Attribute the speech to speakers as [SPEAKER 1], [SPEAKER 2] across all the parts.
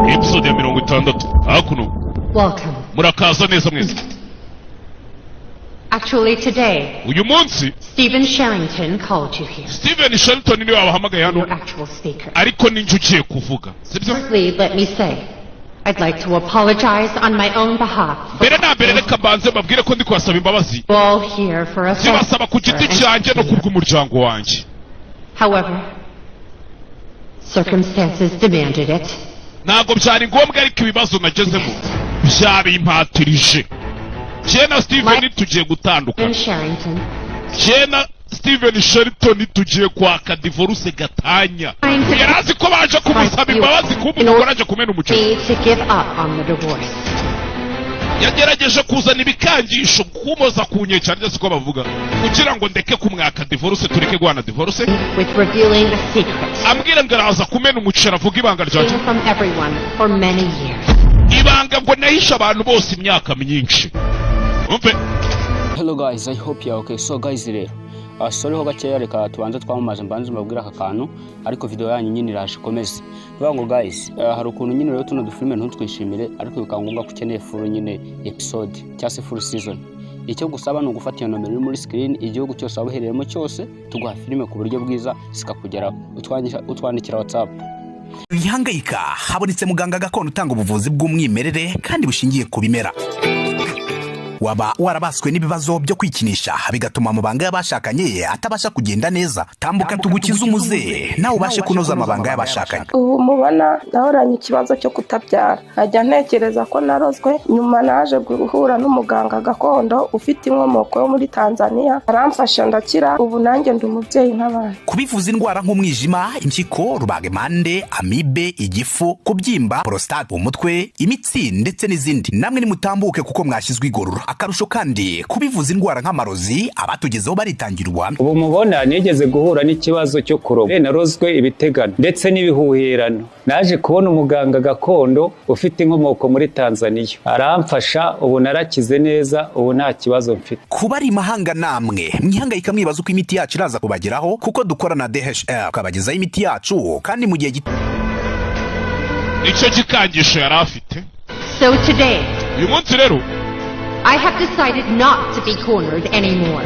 [SPEAKER 1] Episode ya 60 hakuno.
[SPEAKER 2] Welcome.
[SPEAKER 1] Murakaza neza mwese.
[SPEAKER 2] Actually, today,
[SPEAKER 1] Uyu munsi
[SPEAKER 2] Stephen Sherrington called you here.
[SPEAKER 1] Steven Shelton niwe wabahamagaye hano.
[SPEAKER 2] Your actual speaker.
[SPEAKER 1] Ariko ninjye ugiye kuvuga, sibyo?
[SPEAKER 2] Firstly, let me say, I'd like to apologize on my own behalf.
[SPEAKER 1] Mbere na mbere, reka mbanze mbabwire ko ndi kubasaba imbabazi.
[SPEAKER 2] All here for a
[SPEAKER 1] Zibasaba ku giti cyanjye no kubw'umuryango wanjye.
[SPEAKER 2] However, circumstances demanded it.
[SPEAKER 1] Ntabwo byari ngombwa, ariko ibibazo nagezemo byabimpatirije. Jye na Steven tugiye gutandukana.
[SPEAKER 2] Stephen Sherrington.
[SPEAKER 1] Jye na Steven Shelton tugiye kwaka divorce, gatanya. Yari azi ko baje kumusaba imbabazi, kuba umugore aje kumena umuceri.
[SPEAKER 2] Me to give up on the divorce.
[SPEAKER 1] Yagerageje kuzana ibikangisho, kumoza ku nkeke, cyane siko bavuga, kugira ngo ndeke kumwaka divorce, tureke guhana divorce.
[SPEAKER 2] With revealing a secret.
[SPEAKER 1] Ambwira ngo araza kumena umuceri, avuga ibanga ryanjye.
[SPEAKER 2] From everyone for many years.
[SPEAKER 1] Ibanga ngo nahishe abantu bose imyaka myinshi, umve.
[SPEAKER 3] Hello guys, I hope you are okay. So guys rero, sorry ho gakeya, reka tubanze twamamaze, mbanze mbabwire aka kantu, ariko video yanyu nyine iraje ikomeze. Bivuga ngo guys, hari ukuntu nyine rero tuno dufilme ntutwishimire, ariko bikaba ngombwa ko ukeneye full nyine episode cyangwa se full season. Icyo gusaba ni ugufata iyo nomero iri muri screen, igihugu cyose waba uherereyemo cyose, tuguha filime ku buryo bwiza zikakugeraho. Utwandikira WhatsApp.
[SPEAKER 4] Wihangayika, habonetse muganga gakondo utanga ubuvuzi bw'umwimerere kandi bushingiye ku bimera. Waba warabaswe n'ibibazo byo kwikinisha, bigatuma amabanga y'abashakanye atabasha kugenda neza? Tambuka tugukize umuze, nawe ubashe kunoza amabanga y'abashakanye.
[SPEAKER 5] Ubu mubona nahoranye ikibazo cyo kutabyara, nkajya ntekereza ko narozwe. Nyuma naje guhura n'umuganga gakondo ufite inkomoko yo muri Tanzania, aramfasha ndakira. Ubu nanjye ndi umubyeyi nk'abandi.
[SPEAKER 4] Kubivuza indwara nk'umwijima, impyiko, rubagimpande, amibe, igifu, kubyimba, prostate, umutwe, imitsi ndetse n'izindi, namwe nimutambuke kuko mwashyizwe igorora. Akarusho kandi, kubivuza indwara nk'amarozi, abatugezeho baritangira ubuhamya.
[SPEAKER 6] Ubu mubona nigeze guhura n'ikibazo cyo kuroga, narozwe ibitegano ndetse n'ibihuherano. Naje kubona umuganga gakondo ufite inkomoko muri Tanzania, aramfasha, ubu narakize neza, ubu nta kibazo mfite.
[SPEAKER 4] Kuba ari imahanga, namwe mwihangayika mwibaza uko imiti yacu iraza kubageraho, kuko dukora na DHL tukabagezaho imiti yacu kandi mu gihe gito.
[SPEAKER 1] Nicyo gikangisho yari afite.
[SPEAKER 2] So today,
[SPEAKER 1] Uyu munsi rero,
[SPEAKER 2] I have decided not to be cornered anymore.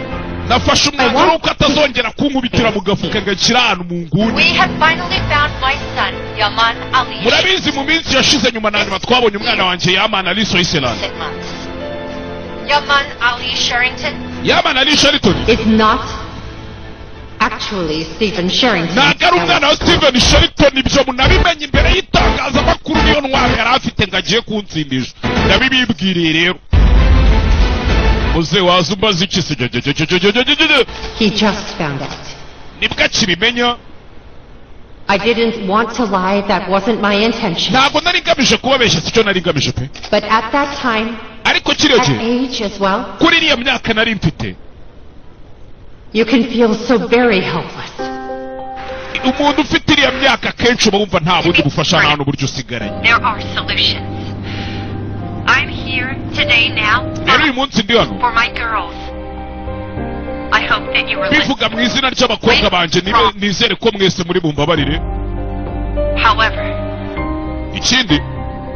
[SPEAKER 1] nafashe umwanzuro w'uko atazongera kunkubitira mu gafuka ngo anshyire ahantu mu nguni.
[SPEAKER 7] We have finally found my son, Yaman Ali.
[SPEAKER 1] Murabizi, mu minsi yashize, nyuma na nyuma twabonye umwana wanjye Yaman Ali Soiseland.
[SPEAKER 7] 6 months. Yaman Ali Sherrington
[SPEAKER 1] Yaman Ali Sherrington
[SPEAKER 2] Is not actually Stephen Sherrington.
[SPEAKER 1] ntabwo ari umwana wa Steven Sherrington. Ibyo munabimenye imbere y'itangazamakuru. Niyo ntwaro yari afite ngo agiye kunsindisha, ndabibibwiriye rero. Muze waza umbaza iki se?
[SPEAKER 2] He just found out.
[SPEAKER 1] Nibwo akibimenya.
[SPEAKER 2] I didn't want to lie, that wasn't my intention.
[SPEAKER 1] Ntabwo nari ngamije kubabeshya, sicyo nari ngamije pe.
[SPEAKER 2] But at that time,
[SPEAKER 1] Ariko kiriya
[SPEAKER 2] that
[SPEAKER 1] gihe,
[SPEAKER 2] age as well,
[SPEAKER 1] kuri iriya myaka nari mfite,
[SPEAKER 2] you can feel so very helpless.
[SPEAKER 1] Umuntu ufite iriya myaka akenshi uba wumva nta bundi bufasha, nta n'uburyo usigaranye.
[SPEAKER 7] There are solutions. I'm here today now
[SPEAKER 1] Rero uyu munsi ndi hano
[SPEAKER 7] for my girls. I hope that you were listening.
[SPEAKER 1] bivuga mu izina ry'abakobwa banjye. Nizere ko mwese muri bumbabarire.
[SPEAKER 7] However,
[SPEAKER 1] Ikindi,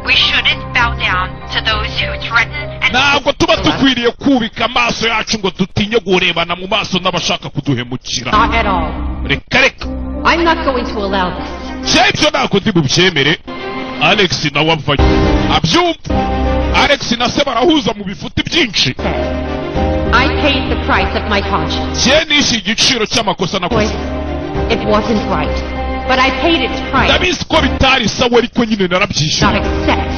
[SPEAKER 7] we shouldn't bow down to those who threaten and
[SPEAKER 1] ntabwo tuba dukwiriye kubika amaso yacu ngo dutinye gurebana mu maso n'abashaka kuduhemukira.
[SPEAKER 2] Not at all.
[SPEAKER 1] Reka reka.
[SPEAKER 2] I'm not going to allow this.
[SPEAKER 1] Cye ibyo ntabwo ndi bubyemere. Alex nawe avayo abyumva. Alex na se barahuza mu bifuti byinshi.
[SPEAKER 2] I paid the price of my conscience.
[SPEAKER 1] Cye nishyuye igiciro cy'amakosa nakoze.
[SPEAKER 2] It wasn't right. But I paid its price.
[SPEAKER 1] Ndabizi ko bitari sawa, ariko nyine narabyishyuye.
[SPEAKER 2] Not accept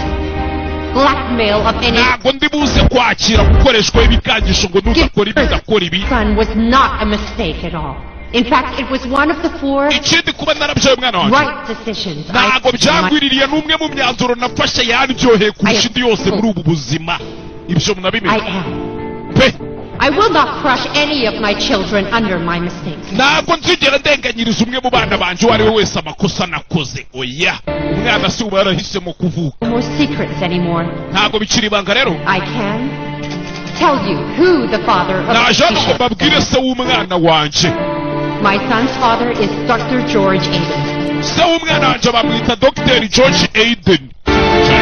[SPEAKER 2] blackmail of any
[SPEAKER 1] Ntabwo ndi buze kwakira gukoreshwa ibikangisho ngo nudakora ibi, ndakora ibi.
[SPEAKER 2] son was not a mistake at all. In fact, it was one of the four
[SPEAKER 1] Ikindi, kuba narabyaye umwana wanjye
[SPEAKER 2] right decisions I
[SPEAKER 1] ntabwo byagwiririye, n'umwe mu myanzuro nafashe yaryoheye kurusha indi yose muri ubu buzima. Ibyo
[SPEAKER 2] I
[SPEAKER 1] munabimenye
[SPEAKER 2] am.
[SPEAKER 1] pe.
[SPEAKER 2] I will not crush any of my children under my mistakes.
[SPEAKER 1] Ntabwo nzigera ndenganyiriza umwe mu bana banjye uwo ari we wese amakosa nakoze, oya. Umwana si uba yarahisemo kuvuka.
[SPEAKER 2] No more secrets anymore.
[SPEAKER 1] Ntabwo bikiri ibanga rero.
[SPEAKER 2] I can tell you who the father of
[SPEAKER 1] Naje hano ngo mbabwire se w'umwana wanjye.
[SPEAKER 2] My son's father is Dr. George Aiden.
[SPEAKER 1] Se w'umwana wanjye bamwita Dr George Aiden.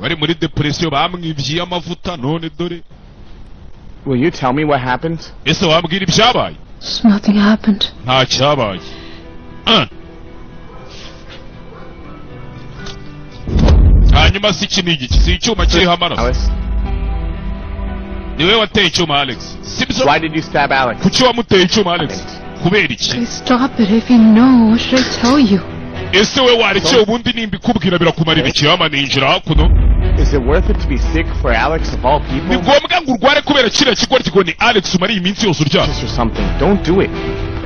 [SPEAKER 1] Bari muri depression, bamwibyiye amavuta, none dore.
[SPEAKER 8] Will you tell me what happened?
[SPEAKER 1] Ese wambwira ibyabaye?
[SPEAKER 9] Nothing happened.
[SPEAKER 1] Nta cyabaye. Ah. Hanyuma si iki ni igiki? Si icyuma kiriho amaraso?
[SPEAKER 8] Alice,
[SPEAKER 1] Niwe wateye icyuma Alex, sibyo?
[SPEAKER 8] Why did you stab Alex?
[SPEAKER 1] Kuki wamuteye icyuma Alex? Kubera iki?
[SPEAKER 9] Please stop it. If you know, what should I tell you?
[SPEAKER 1] Ese we warekeye ubundi? Nimba ikubwira birakumarira iki? Yama ninjira hakuno.
[SPEAKER 8] Is it worth it to be sick for Alex of all
[SPEAKER 1] Ni
[SPEAKER 8] people?
[SPEAKER 1] ngombwa ngo urware kubera kiriya kigoryi ngo ni Alex umara iyi minsi yose uryamye?
[SPEAKER 8] Or something. Don't do it.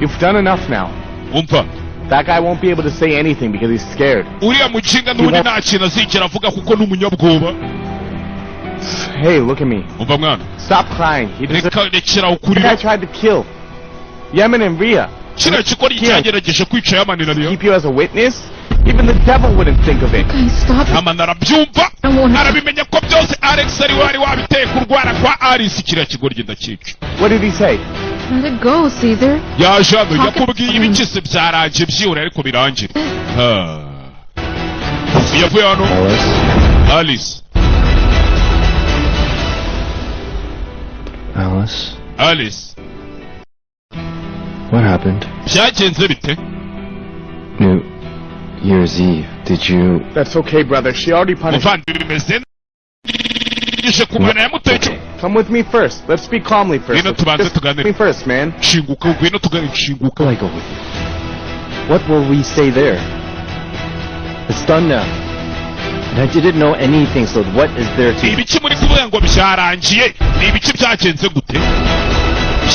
[SPEAKER 8] You've done enough now.
[SPEAKER 1] Umva.
[SPEAKER 8] That guy won't be able to say anything because he's scared.
[SPEAKER 1] Uriya mukinga n'ubundi nta kintu azigera avuga kuko ni umunyabwoba.
[SPEAKER 8] Hey, look at me.
[SPEAKER 1] Umva mwana.
[SPEAKER 8] Stop crying. He deserves.
[SPEAKER 1] Reka, rekera
[SPEAKER 8] The
[SPEAKER 1] ukurira.
[SPEAKER 8] guy tried to kill Yemen and Ria.
[SPEAKER 1] Kiriya kigoryi cyagerageje kwica Yamani na Riya.
[SPEAKER 8] Keep you as a witness? Even the devil wouldn't think of it.
[SPEAKER 9] Guys, stop it.
[SPEAKER 1] Yamani arabyumva, arabimenya ko byose Alex ari we wari wabiteye kurwara kwa Alice. Kiriya kigoryi ndakica.
[SPEAKER 8] What did he say?
[SPEAKER 9] Let it go, Caesar.
[SPEAKER 1] Yaje hano, yakubwiye ibiki se? Byarangiye, byihora ariko birangire. Ha. Yavuye hano Alice.
[SPEAKER 10] Alice,
[SPEAKER 1] Alice.
[SPEAKER 10] What happened?
[SPEAKER 1] Byagenze bite?
[SPEAKER 10] New Year's Eve, did you?
[SPEAKER 8] That's okay, brother. She already punished.
[SPEAKER 1] Muvandimwe, bimeze nje kumena yamuteye icyo.
[SPEAKER 8] Come with me first. Let's speak calmly first.
[SPEAKER 1] Ngwino tubanze
[SPEAKER 8] Just
[SPEAKER 1] tuganire.
[SPEAKER 8] me first, man.
[SPEAKER 1] Shinguka, ngwino tuganire, shinguka.
[SPEAKER 10] I go with you. What will we say there? It's done now. And I didn't know anything, so what is there to?
[SPEAKER 1] Ni ibiki muri kuvuga ngo byarangiye? Ni ibiki? Byagenze gute?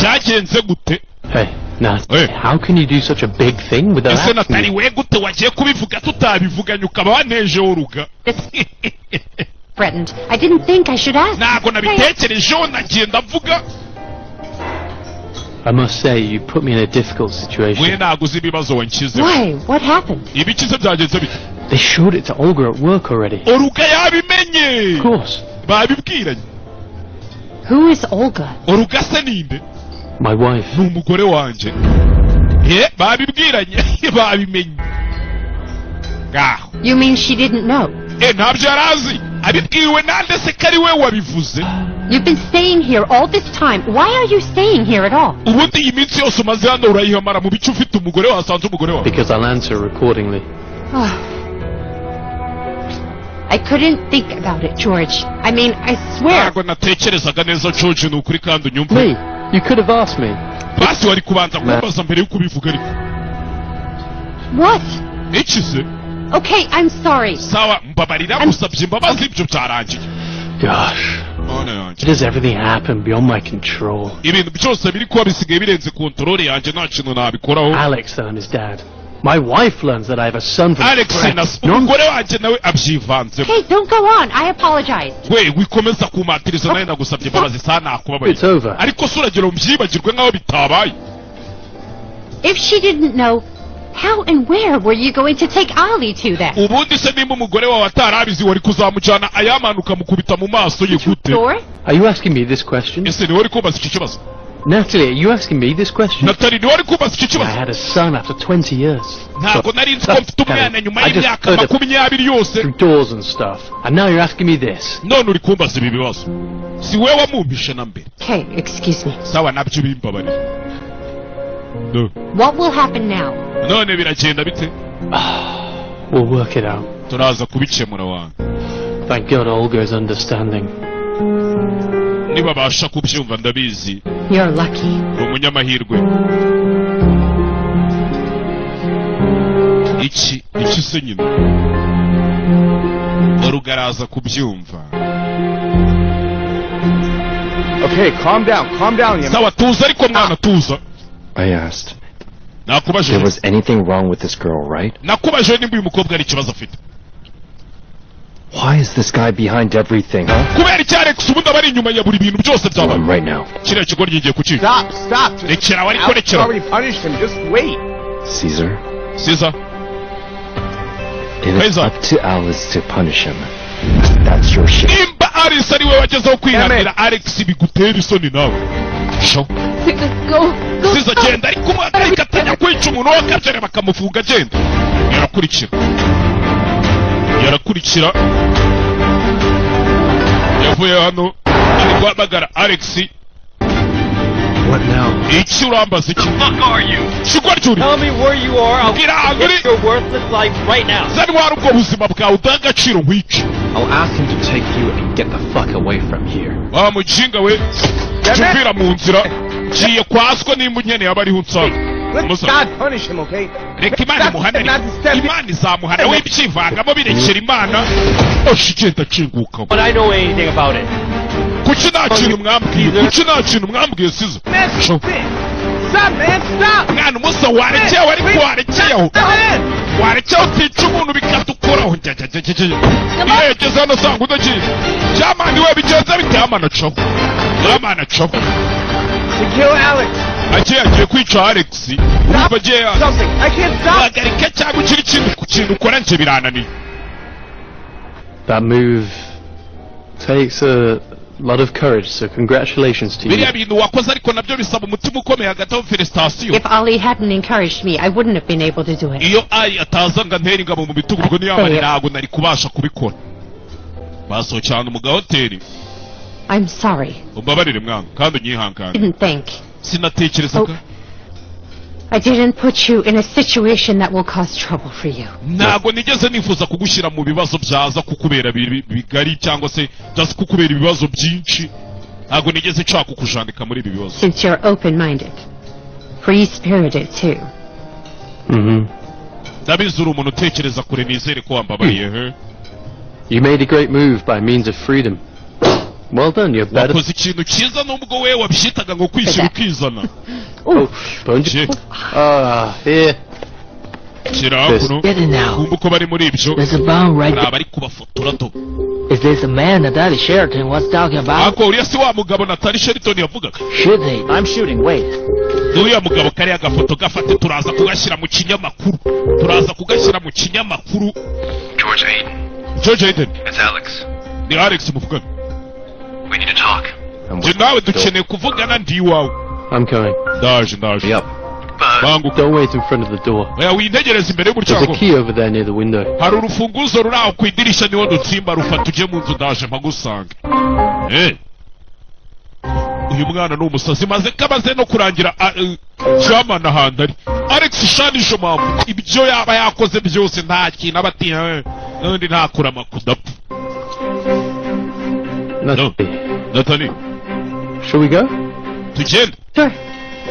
[SPEAKER 1] Byagenze gute?
[SPEAKER 10] Hey, Nat, how can you do such a big thing without
[SPEAKER 1] Ese
[SPEAKER 10] asking
[SPEAKER 1] Natali,
[SPEAKER 10] me?
[SPEAKER 1] we gute wagiye kubivuga tutabivuganye, ukaba wanejeho uruga?
[SPEAKER 2] Threatened. I didn't think I should ask.
[SPEAKER 1] Ntabwo nabitekerejeho, nagiye ndavuga.
[SPEAKER 10] I must say, you put me in a difficult situation.
[SPEAKER 1] We ntabwo uzi ibibazo wanshyizeho.
[SPEAKER 2] Why? What happened?
[SPEAKER 1] Ibiki se? Byagenze bite?
[SPEAKER 10] They showed it to Olga at work already.
[SPEAKER 1] Oruga yabimenye.
[SPEAKER 10] Of course.
[SPEAKER 1] Babibwiranye.
[SPEAKER 2] Who is Olga?
[SPEAKER 1] Oruga se ninde?
[SPEAKER 10] My wife.
[SPEAKER 1] Ni umugore wanjye. Ye, babibwiranye, babimenye ngaho.
[SPEAKER 2] You mean she didn't know?
[SPEAKER 1] E, ntabyo yari azi. Abibwiwe nande se ko ari we wabivuze?
[SPEAKER 2] You've been staying here all this time. Why are you staying here at all?
[SPEAKER 1] Ubundi iyi minsi yose umaze hano urayihamara mu bice ufite umugore, wasanze umugore wawe?
[SPEAKER 10] Because I'll answer accordingly.
[SPEAKER 2] Ah. I couldn't think about it, George. I mean, I swear.
[SPEAKER 1] Ntabwo natekerezaga neza, George, ni ukuri kandi unyumve.
[SPEAKER 10] Me? You could have asked me.
[SPEAKER 1] Basi wari kubanza kumbaza mbere y'uko ubivuga ariko.
[SPEAKER 2] What?
[SPEAKER 1] Iki se?
[SPEAKER 2] Okay, I'm sorry.
[SPEAKER 1] Sawa, mbabarira, gusabye imbabazi, ibyo byarangiye.
[SPEAKER 10] Gosh.
[SPEAKER 1] Mana yanjye.
[SPEAKER 10] Does everything happen beyond my control?
[SPEAKER 1] Ibintu byose biri kuba bisigaye birenze control yanjye, nta kintu nabikoraho.
[SPEAKER 10] Alex and his dad. My wife learns that I have a son from
[SPEAKER 1] Alex na umugore wanjye nawe abyivanzemo.
[SPEAKER 2] Hey, don't go on. I apologize.
[SPEAKER 1] We wikomeza kumatiriza, nawe nagusabye imbabazi, sa nakubabaye.
[SPEAKER 10] It's over.
[SPEAKER 1] Ariko se uragira ngo mbyibagirwe nk'aho bitabaye?
[SPEAKER 2] If she didn't know, how and where were you going to take Ali to then?
[SPEAKER 1] Ubundi se nimba umugore wawe atarabizi, wari kuzamujyana ayamanuka mukubita mu maso ye gute?
[SPEAKER 2] Door?
[SPEAKER 10] Are you asking me this question?
[SPEAKER 1] Ese niwe uri kumbaza iki kibazo?
[SPEAKER 10] Natalie, are you asking me this question?
[SPEAKER 1] Natalie, niwe uri kumbaza iki
[SPEAKER 10] I
[SPEAKER 1] kibazo?
[SPEAKER 10] had a son after 20 years.
[SPEAKER 1] Ntabwo nari nzi ko mfite umwana nyuma y'imyaka 20 yose.
[SPEAKER 10] Through doors and stuff. And now you're asking me this.
[SPEAKER 1] None uri kumbaza ibi bibazo. Si wowe wamumpishe na mbere?
[SPEAKER 2] Okay, excuse me.
[SPEAKER 1] Sawa, nabyo bimbabarire. No.
[SPEAKER 2] What will happen now?
[SPEAKER 1] None biragenda bite?
[SPEAKER 10] We'll work it out.
[SPEAKER 1] Turaza kubikemura wange.
[SPEAKER 10] Thank God Olga is understanding.
[SPEAKER 1] Nibabasha kubyumva, ndabizi.
[SPEAKER 2] You're lucky.
[SPEAKER 1] Uri umunyamahirwe. Iki iki se nyine? Olga araza kubyumva.
[SPEAKER 8] Okay, calm down, calm down. Yemen.
[SPEAKER 1] Sawa, tuza ariko mwana, tuza.
[SPEAKER 11] I asked.
[SPEAKER 1] Nakubajije.
[SPEAKER 11] There was anything wrong with this girl, right?
[SPEAKER 1] Nakubajije nimba uyu mukobwa ari ikibazo afite.
[SPEAKER 11] Why is this guy behind everything, huh?
[SPEAKER 1] Kubera icyo Alex ubundi aba ari inyuma ya buri bintu byose byabaye?
[SPEAKER 11] Him right now.
[SPEAKER 1] Kiriya kigoryi ngiye kukica.
[SPEAKER 8] Stop, stop. Just,
[SPEAKER 1] Rekera aho ariko,
[SPEAKER 8] Alex
[SPEAKER 1] rekera.
[SPEAKER 8] already punished him. Just wait.
[SPEAKER 11] Caesar,
[SPEAKER 1] Caesar.
[SPEAKER 11] if it's up to Alice to punish him, that's your shit.
[SPEAKER 1] Nimba Alice ari we wagezeho kwihanira Alex, bigutera isoni nawe. Sho.
[SPEAKER 9] Caesar, go. Go.
[SPEAKER 1] Caesar, genda ariko, umuhagarika atajya kwica umuntu w'akabyare bakamufunga. Agenda yarakurikira, yarakurikira. Avuye hano ari guhamagara Alex.
[SPEAKER 11] What now?
[SPEAKER 1] Iki urambaza iki?
[SPEAKER 12] Fuck are you?
[SPEAKER 1] Kigwa cyuri.
[SPEAKER 12] Tell me where you are. I'll
[SPEAKER 1] Mbwira ahantu uri.
[SPEAKER 12] get your worthless life right now.
[SPEAKER 1] Zantwara ubwo buzima bwawe udaha agaciro nkwice.
[SPEAKER 11] I'll ask him to take you and get the fuck away from here.
[SPEAKER 1] Wa mujinga we, jya umvira mu nzira. Ngiye kwaswa nimba unkeneye aba ariho unsanga.
[SPEAKER 8] Let
[SPEAKER 1] Musa.
[SPEAKER 8] God punish him, okay?
[SPEAKER 1] Reka Imana imuhane, Imana izamuhana, wibyivangamo birekera Imana. Oshi igenda akingukamo.
[SPEAKER 12] But I know anything about it.
[SPEAKER 1] Kuki nta kintu mwambwiye? Kuki nta kintu mwambwiye sizo?
[SPEAKER 8] Man, stop, man, stop!
[SPEAKER 1] Mwana umusa warekewe, ariko warekeyeho, warekewe utica umuntu bikadukoraho. Njya iyo yageze hano asanga udakiye byamani we bigenza bite? Yamana acaho, yamana acaho.
[SPEAKER 8] To kill Alex.
[SPEAKER 1] Agiye kwica Alex. Urumva agiye
[SPEAKER 8] Something. I can't stop.
[SPEAKER 1] Hagarika cyangwa ukiri ikintu ku kintu ukora, njye birananiye.
[SPEAKER 11] That move takes a lot of courage, so congratulations to you.
[SPEAKER 1] Biriya bintu wakoze ariko nabyo bisaba umutima ukomeye. Hagati aho, félicitations.
[SPEAKER 2] If Ali hadn't encouraged me, I wouldn't have been able to do it.
[SPEAKER 1] Iyo ayi ataza ngo antere ingabo mu bitugu, ubwo niyamane, ntabwo nari kubasha kubikora. Basohokeye ahantu mu gahoteli.
[SPEAKER 2] I'm sorry.
[SPEAKER 1] Umbabarire mwana kandi unyihangane.
[SPEAKER 2] Didn't think.
[SPEAKER 1] Sinatekerezaga.
[SPEAKER 2] I didn't put you in a situation that will cause trouble for you.
[SPEAKER 1] Ntabwo nigeze nifuza kugushyira mu bibazo byaza kukubera bigari cyangwa se byaza kukubera ibibazo byinshi. Ntabwo nigeze nshaka kukujandika muri ibi bibazo.
[SPEAKER 2] Since you're open-minded, free-spirited too.
[SPEAKER 1] Ndabizi uri umuntu utekereza kure. Nizere ko wambabariye he.
[SPEAKER 11] You made a great move by means of freedom. Well done, you're better.
[SPEAKER 1] Wakoze ikintu cyiza nubwo we wabyitaga ngo kwishyira ukizana.
[SPEAKER 11] Oh, don't you? Ah, here.
[SPEAKER 1] Shyira hakuno.
[SPEAKER 13] Get it now.
[SPEAKER 1] Kumva uko bari muri ibyo.
[SPEAKER 13] There's a bomb right
[SPEAKER 1] Hari abari kubafotora to.
[SPEAKER 13] Is this the man Natalie Sheraton was talking about?
[SPEAKER 1] Ako uriya si wa mugabo Natali Sheraton yavugaga?
[SPEAKER 13] Should they?
[SPEAKER 10] I'm shooting. Wait.
[SPEAKER 1] N'uriya mugabo. Kariya gafoto gafate, turaza kugashyira mu kinyamakuru, turaza kugashyira mu kinyamakuru.
[SPEAKER 12] George Hayden.
[SPEAKER 1] George Hayden.
[SPEAKER 12] It's Alex.
[SPEAKER 1] Ni Alex muvugana.
[SPEAKER 12] We need to talk.
[SPEAKER 1] Njye nawe dukeneye kuvugana, ndi iwawe.
[SPEAKER 11] I'm coming.
[SPEAKER 1] Ndaje, ndaje. Banguka.
[SPEAKER 11] Don't wait in front of the door.
[SPEAKER 1] Oya, wintegereza imbere
[SPEAKER 11] There's a
[SPEAKER 1] y'umuryango.
[SPEAKER 11] key over there near the window.
[SPEAKER 1] Hari urufunguzo ruri aho ku idirishya, niwo dutsimba. Rufata ujye mu nzu, ndaje mpagusanga. Eh, uyu mwana ni umusazi maze kamaze no kurangira jamana ahantu ari Alex shanisho mpamvu ibyo yaba yakoze byose nta kintu aba atinya n'undi ntakura amakudapfa.
[SPEAKER 11] Natalie.
[SPEAKER 1] Natalie.
[SPEAKER 11] Shall we go?
[SPEAKER 1] Tugende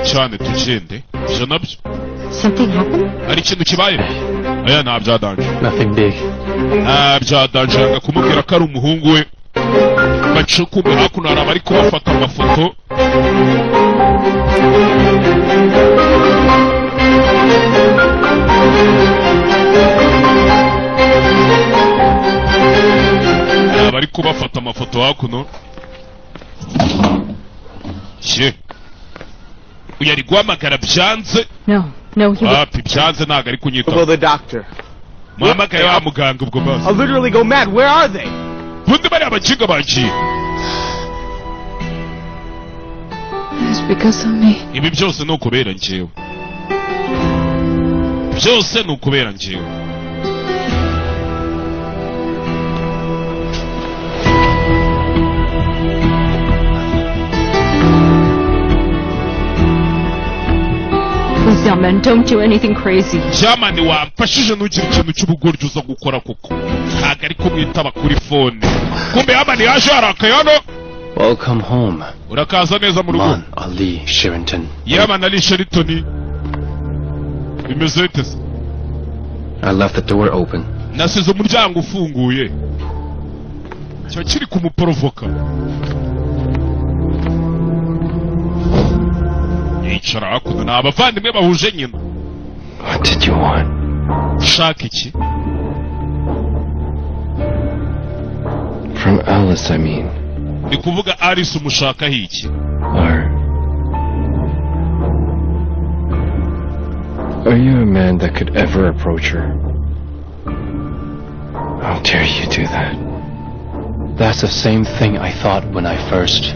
[SPEAKER 1] cyane, tugende, ibyo nabyo.
[SPEAKER 2] Something happened?
[SPEAKER 1] Hari ikintu kibaye? Aya nta bya danger.
[SPEAKER 11] Nothing big.
[SPEAKER 1] Nta bya danger. Yanga kumubwira ko ari umuhungu we. Bacukumbe hakuno hari abari kubafata amafoto. Hari abari kubafata amafoto hakuno. Ye, uyu ari guhamagara byanze.
[SPEAKER 2] No, he
[SPEAKER 1] Wapi, byanze, ntabwo ari kunyitaho.
[SPEAKER 8] Well, the doctor.
[SPEAKER 1] Muhamagaye wa muganga ubwo basi.
[SPEAKER 8] I'll literally go mad. Where are they?
[SPEAKER 1] Bundi bariya bakinga bagiye.
[SPEAKER 9] It's because of me.
[SPEAKER 1] Ibi byose ni ukubera njyewe, byose ni ukubera njyewe.
[SPEAKER 9] Please, Yaman, don't do anything crazy.
[SPEAKER 1] Jamani, wamfashije ntugire ikintu cy'ubugoryi uza gukora koko. Ntabwo ari kumwitaba kuri phone. Kumbe Yamani yaje yarakaye hano.
[SPEAKER 11] Welcome home.
[SPEAKER 1] Urakaza neza mu rugo.
[SPEAKER 11] Man Ali Sheraton.
[SPEAKER 1] Yamani Ali Sheraton, bimeze bite se?
[SPEAKER 11] I left the door open.
[SPEAKER 1] Nasize umuryango ufunguye. Kiba kiri kumuporovoka. Yicara hakuno, ni abavandimwe bahuje nyina.
[SPEAKER 11] What did you want?
[SPEAKER 1] Ushaka iki?
[SPEAKER 11] From Alice, I mean.
[SPEAKER 1] Ni kuvuga Alice, umushakaho iki?
[SPEAKER 11] Are you a man that could ever approach her? How dare you do that? That's the same thing I thought when I first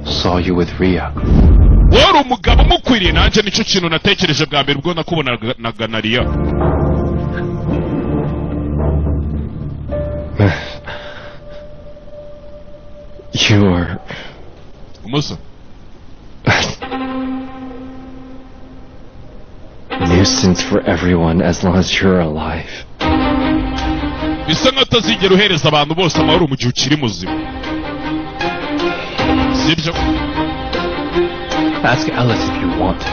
[SPEAKER 11] saw you with Ria.
[SPEAKER 1] Wari umugabo umukwiriye. Nanjye nicyo kintu natekereje bwa mbere ubwo nakubonaga na Riya.
[SPEAKER 11] You are
[SPEAKER 1] Umusa.
[SPEAKER 11] Nuisance for everyone as long as you're alive.
[SPEAKER 1] Bisa nkaho utazigera uhereza abantu bose amahoro mu gihe ukiri muzima, sibyo?
[SPEAKER 11] Ask Alice if you want.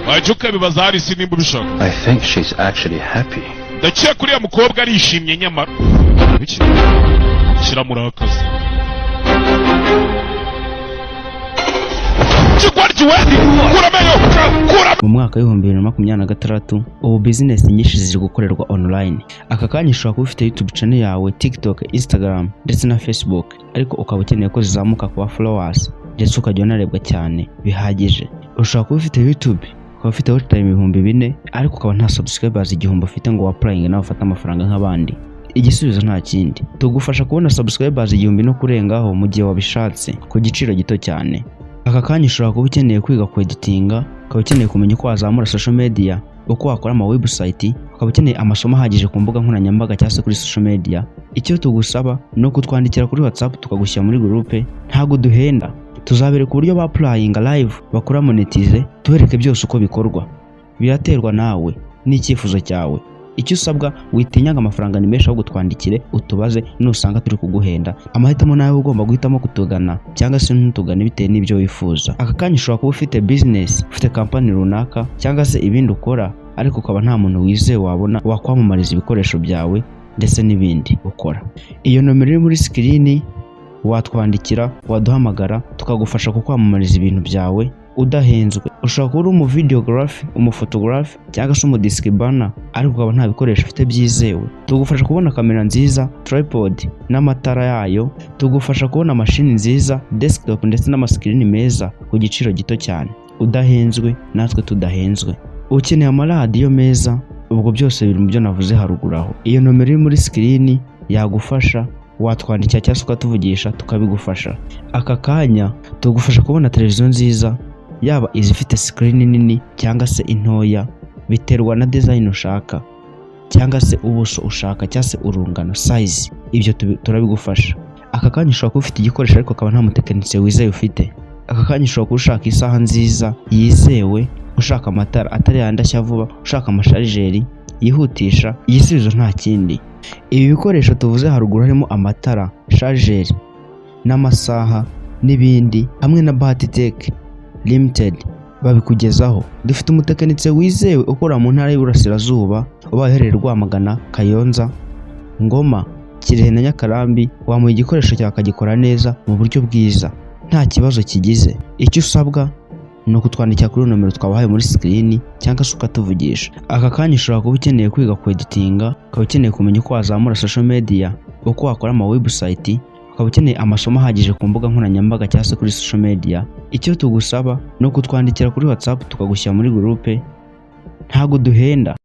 [SPEAKER 1] Wajya ukabibaza Alice nimba ubishaka.
[SPEAKER 11] I think she's actually happy.
[SPEAKER 1] Ndakeka uriya mukobwa arishimye, nyamara iki kiramurakaza. Kigwaryi we, kuramenyo kura.
[SPEAKER 3] Mu mwaka wa 2026, ubu business nyinshi ziri gukorerwa online. Aka kanya ushobora kuba ufite YouTube channel yawe, TikTok, Instagram ndetse na Facebook, ariko ukaba ukeneye ko zizamuka kuba followers ndetse ukajya unarebwa cyane bihagije. Ushobora kuba ufite YouTube, ukaba ufite watch time 4000, ariko ukaba nta subscribers 1000 ufite ngo wa-applying nawe ufate amafaranga nk'abandi. Igisubizo nta kindi, tugufasha kubona subscribers 1000 no kurengaho mu gihe wabishatse ku giciro gito cyane. Aka kanya ushobora kuba ukeneye kwiga kweditinga, ukaba ukeneye kumenya uko wazamura social media, uko wakora ama website, ukaba ukeneye amasomo ahagije ku mbuga nkoranyambaga cyangwa se kuri social media. Icyo tugusaba ni ukutwandikira kuri WhatsApp tukagushyira muri groupe. Ntabwo duhenda, tuzabereka uburyo ba applyinga live, bakora monetize, tubereke byose uko bikorwa. Biraterwa nawe n'icyifuzo cyawe. Icyo usabwa, witinyaga amafaranga ni menshi, ahubwo twandikire utubaze. Nusanga turi kuguhenda, amahitamo nawe ugomba guhitamo kutugana cyangwa se ntutugane bitewe n'ibyo wifuza. Aka kanya ushobora kuba ufite business, ufite kampani runaka cyangwa se ibindi ukora, ariko ukaba nta muntu wizewe wabona wakwamamariza ibikoresho byawe ndetse n'ibindi ukora. Iyo nomero iri muri screen, watwandikira, waduhamagara, tukagufasha kukwamamariza ibintu byawe udahenzwe. Ushobora kuba uri umu videography, umufotographe cyangwa se umudisikibana, ariko ukaba nta bikoresho ufite byizewe. Tugufasha kubona kamera nziza, tripod n'amatara yayo. Tugufasha kubona mashini nziza, desktop ndetse n'amasikirini meza ku giciro gito cyane, udahenzwe natwe tudahenzwe. Ukeneye amaradiyo meza, ubwo byose biri mu byo navuze haruguru aho. Iyo nomero iri muri screen yagufasha, watwandikira cyangwa se ukatuvugisha tukabigufasha. Aka kanya tugufasha kubona televiziyo nziza, yaba izifite screen nini cyangwa se intoya, biterwa na design ushaka cyangwa se ubuso ushaka cyangwa se urungano, size, ibyo turabigufasha. Aka kanya ushobora kuba ufite igikoresho ariko ukaba nta mutekinisiye wizeye ufite. Aka kanya ushobora kuba ushaka isaha nziza yizewe, ushaka amatara atari yandi ashya vuba, ushaka amasharijeri yihutisha. Igisubizo nta kindi, ibi bikoresho tuvuze haruguru harimo amatara, sharijeri n'amasaha n'ibindi, hamwe na Bahati Limited babikugezaho. Dufite umutekinisiye wizewe ukora mu ntara y'Iburasirazuba, ubaye uherereye Rwamagana, Kayonza, Ngoma, Kirehe na Nyakarambi, wamuha igikoresho cyawe akagikora neza mu buryo bwiza nta kibazo kigize. Icyo usabwa ni ukutwandikira kuri nomero twabahaye muri screen cyangwa se ukatuvugisha. Aka kanya ushobora kuba ukeneye kwiga kweditinga, ukaba ukeneye kumenya uko wazamura social media, uko wakora ama website, ukaba ukeneye amasomo ahagije ku mbuga nkoranyambaga cyangwa se kuri social media. Icyo tugusaba ni ukutwandikira kuri WhatsApp tukagushyira muri groupe. Ntabwo duhenda.